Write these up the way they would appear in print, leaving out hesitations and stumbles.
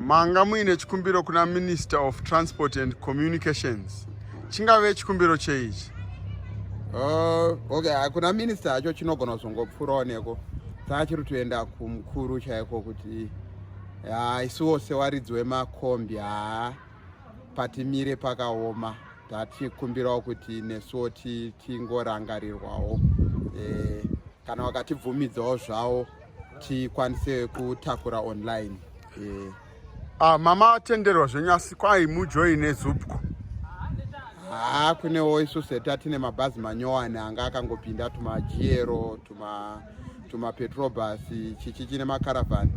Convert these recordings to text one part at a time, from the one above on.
Manga muine chikumbiro kuna Minister of Transport and Communications. Chingave chikumbiro cheichi? Okay, kuna minister hacho chinogona kuzongopfuurawo neko. Saka chiri kutoenda kumukuru chaiko kuti isuwo sewaridzi wemakombi, haa, patimire pakaoma. Tatikumbirawo kuti nesuwo tingorangarirwawo, kana vakatibvumidzawo zvavo tikwanise kutakura online. Ah, mama atenderwa zvenyu, asi kwai mujoine ZUPCO. Haa, kunewo isusu tatine mabhazi manyowani anga akangopinda, tumaGL, tumapetrobus, chichi chine makaravhani,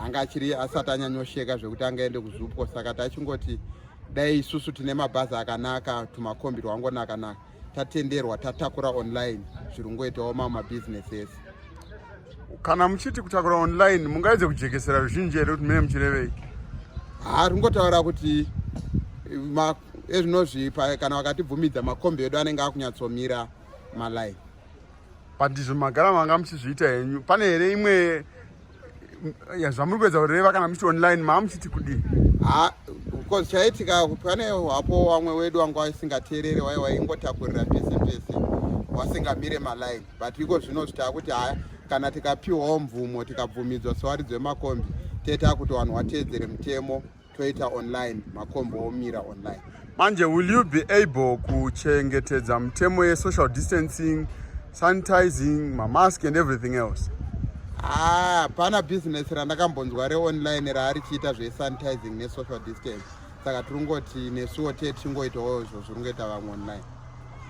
anga achiri asati anyanyosheka zvekuti angaende kuZUPCO. Saka tachingoti dai isusu tine mabhazi akanaka, tumakombi twangonaka-naka, tatenderwa tatakura online, zviri kungoitawo mamwe mabhizinesi ese. Kana muchiti kutakura online, mungaedze kujekesera ruzhinji here kuti mune muchirevei? Haa, ringotaura kuti ezvinozvi kana vakatibvumidza, makombi edu anenge akunyatsomira maline. But ndizvo magara manga muchizviita henyu. Pane here imwe zvamuri kuedza kureva kana muchiti online, maa muchiti kudii? Ha, because chaitika, pane hapo vamwe wedu wanga vasingateerere, wai waingotakurira pese pese, wasingamire maline. But iko zvino taakuti haya, kana tikapiwawo mvumo, tikabvumidzwa sewaridzi wemakombi, toita kuti vanhu vateedzere mutemo, toita online, makombi omira online. Manje will you be able kuchengetedza mutemo yesocial distancing, sanitizing, mamask and everything else? Ah, pana bhizinesi randakambonzwa reonline raarichiita zvesanitizing nesocial distance. Saka tirungoti nesuwo tee tichingoitawo izvo zviri kungoita vamwe online.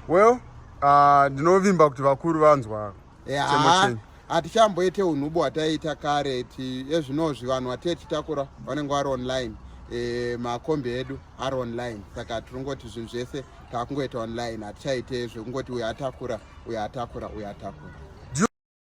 Well, ndinovimba kuti vakuru vanzwa chemo chenyu. Hatichamboite unhubu hwataiita kare. Ezvinozvi vanhu vatee tichitakura vanenge vari online, makombi edu ari online. Saka tirongoti zvinhu zvese taakungoita online, hatichaite zvekungoti uyu atakura, uyu atakura, uyu atakura.